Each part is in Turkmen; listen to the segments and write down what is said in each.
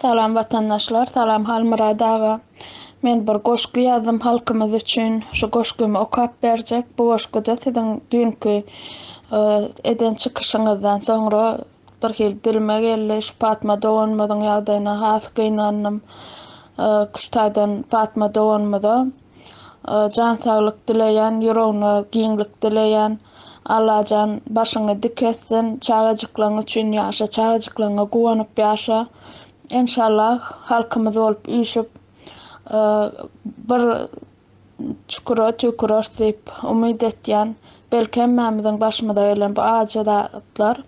Salam watandaşlar, salam Halmyrat aga. Men bir goşgy ýazdym halkymyz üçin. Şu goşgymy okap berjek. Bu goşguda siziň düýnki eden çykyşyňyzdan soňra bir hili dilime geldi. Şu Patma doganymyzyň ýagdaýyna has gynandym. Şu taýdan Patma doganymyza jan saglyk dileýän, ýüregine giňlik dileýän. Allajan başyňy dik etsin, çagajyklaň üçin ýaşa, çagajyklaňa guwanyp ýaşa. Enşallah halkymyz bolup üýşüp bir çukura tüýküreris diýip umyt etýän. Belki hemmämiziň başymyza gelen bu ajy zatlar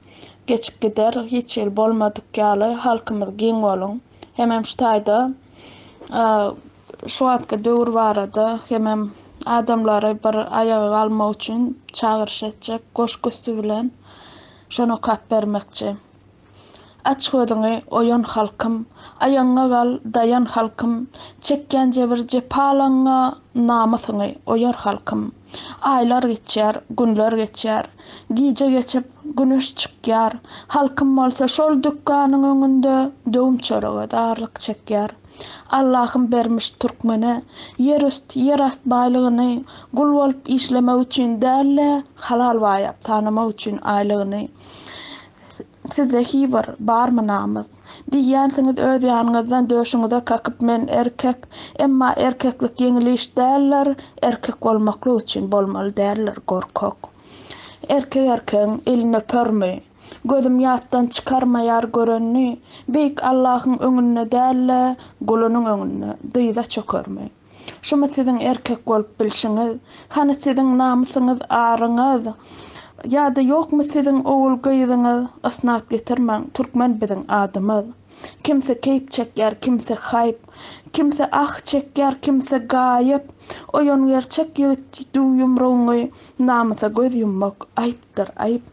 geçip gider, hiç hili bolmadyk ýaly halkymyz giň boluň. Hemem şu taýda şu wagtky döwür barada hemem adamlary bir aýaga galmak üçin çagyryş etjek goşgy üsti bilen şony okap bermekçi. Aç gözüňi, oýan halkym, Aýagyňa gal, daýan halkym, Çekýän jebir jepalaňňa Namysyňy oýar halkym. Aýlar geçýär, günler geçýär, Gije geçip, güneş çykýar, Halkym bolsa şol dükanyň öňünde Döwüm çörege zarlyk çekýär. Allahym bermiş türkmene Ýer üst, ýer ast baýlygyny, Gul bolup işlemek üçin däl-de, Halal baýap sanamak üçin aýlygyny. Sizde hi bir, barmy namys? Diýýänsiňiz öz ýanyňyzdan döşüňize kakyp men erkek. Emma erkeklik ýeňil iş däldir, erkek bolmaklyk üçin bolmaly däldir gorkak. Erkek erkegiň elini öpermi? Gözüm ýatdan çykarmaýar görenini, Beýik Allahyň öňünde däl-de, gulunyň öňünde dyza çökermi? Şumy siziň erkek bolup bilşiňiz? Hany siziň namysyňyz, aryňyz? Ýa-da ýokmy siziň ogul-gyzyňyz? Ysnat getirmäň, türkmen biziň adymyz. Kimsi keýp çekýär, kimsi haýp. Kimsi ah çekýär, kimsi gaýyp. Oýan gerçek ýigit düw ýumrugyňy, Namysa göz ýummak aýypdyr, aýyp.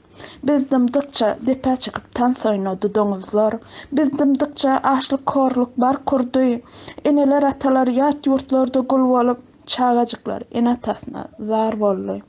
Biz dymdykça depä çykyp tans oýnady doňuzlar. Biz dymdykça açlyk-horluk bark urdy. Eneler-atalar ýat ýurtlarda gul bolup, çagajyklar ene-atasyna zar boldy.